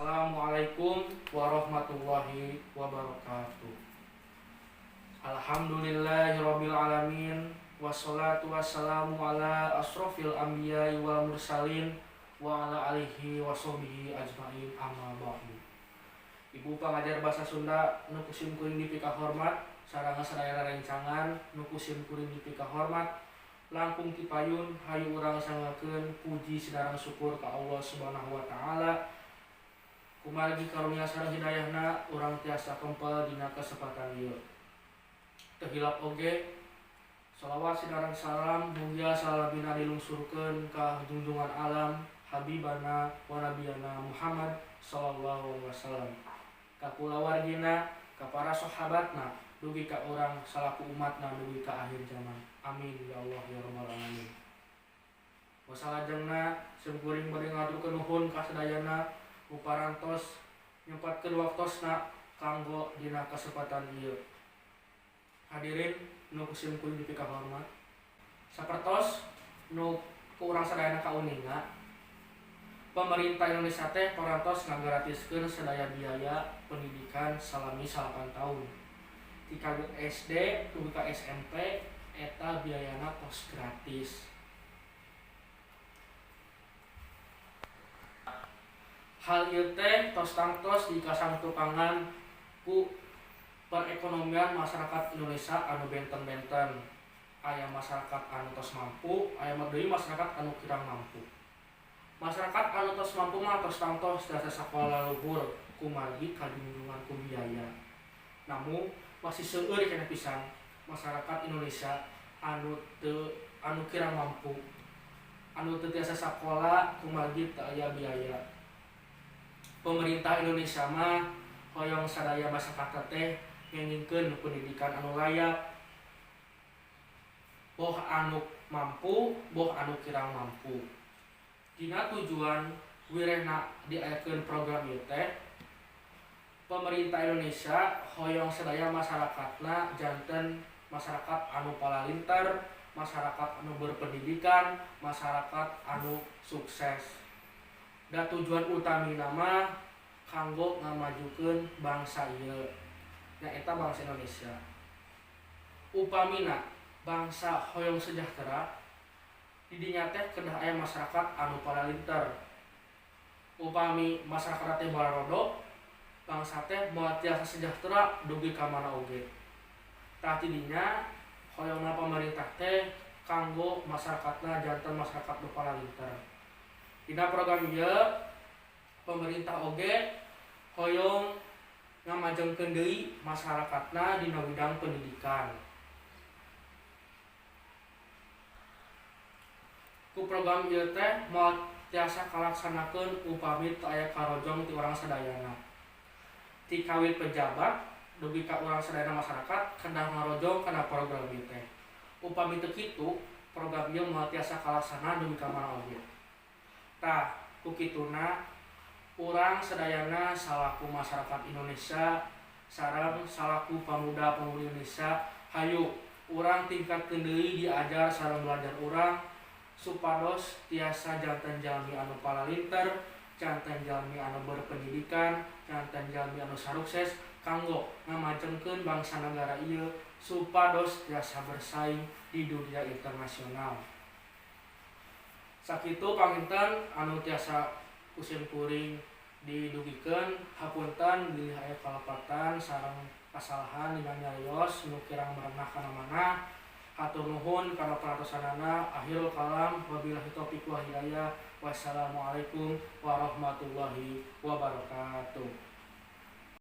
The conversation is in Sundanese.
Assalamualaikum warahmatullahi wabarakatuh. Alhamdulillahirabbil alamin, wassalatu wassalamu ala asrofil anbiya'i wal mursalin wa ala alihi washabbihi ajmain, amma ba'du. Ibu pangajar bahasa Sunda nu ku sim kuring dipikahormat sareng sadaya rerencangan nu ku sim kuring dipikahormat, langkung ti payun hayu urang sanggakeun puji sinareng syukur ka Allah Subhanahu wa taala kumargi karunia sareng hidayahna urang tiasa kempel dina kesempatan ieu. Teu hilap oge shalawat sinareng salam mugia salabina dilungsurkeun ka junjungan alam habibana wa nabiyana Muhammad sallallahu alaihi wasallam, ka kulawargina, ka para sahabatna, dugi ka urang salaku umatna dugi ka akhir zaman. Amin ya Allah ya rabbal alamin. Wasalajengna sim kuring bade ngaturkeun nuhun ka sadayana nu parantos nyempatkeun waktosna kanggo dina kesempatan ieu. Hadirin nu ku sim kuring dipikahormat, sapertos nu ku urang sadayana kauninga, pemerintah Indonesia teh parantos ngagaratiskeun sadaya biaya pendidikan salami 9 tahun. Ti kawit SD dugi ka SMP eta biayana tos gratis. Hal ieu teh tos tangtos dikasangtukangan ku perekonomian masyarakat Indonesia anu benten-benten. Aya masyarakat anu tos mampu, aya deui masyarakat anu kirang mampu. Masyarakat anu tos mampu mah tos tangtos tiasa sakola luhur kumargi kajunjungan ku biaya. Namun masih seueur keneh pisan masyarakat Indonesia anu teu anu kirang mampu, anu teu tiasa sakola kumargi teu aya biaya. Pemerintah Indonesia mah hoyong sadaya masyarakat teh ngengingkeun pendidikan anu layak, boh anu mampu boh anu kirang mampu. Dina tujuan wirehna diayakeun program ieu teh, pemerintah Indonesia hoyong sadaya masyarakatna janten masyarakat anu palalinter, masyarakat anu berpendidikan, masyarakat anu sukses. Da tujuan utamina mah kanggo ngamajukeun bangsa ieu, nyaeta bangsa Indonesia. Upamina bangsa hoyong sejahtera, didinya teh kedah aya masyarakat anu palalinter. Upami masyarakat teh bararodo, bangsa teh moal tiasa sejahtera dugi ka mana oge. Tah tidinya hoyongna pemerintah teh kanggo masyarakatna janten masyarakat nu palalinter. Dina program ieu pemerintah oge hoyong ngamajengkeun deui masyarakatna dina bidang pendidikan. Ku program ieu teh moal tiasa kalaksanakeun upami teu aya karojong ti urang sadayana. Ti kawit pejabat dugi ka urang sadayana masyarakat kedah ngarojong kana program ieu teh. Upami teu kitu, program ieu moal tiasa kalaksana dugi ka mana oge. Tah, ku kituna urang sadayana salaku masyarakat Indonesia sareng salaku pamuda-pamudi Indonesia, hayu urang tingkatkeun deui diajar sareng belajar urang supados tiasa janten jalmi anu palalinter, janten jalmi anu berpendidikan, janten jalmi anu sarukses kanggo ngamajengkeun bangsa negara ieu supados tiasa bersaing di dunia internasional. Sakitu panginten anu tiasa ku sim kuring didugikeun, hapunten bilih aya kalepatan sareng kasalahan dina nyarios nu kirang merenah kana mana. Hatur nuhun kana perhatosanana. Akhirul kalam, wabillahi taufik wal hidayah. Wassalamualaikum warahmatullahi wabarakatuh.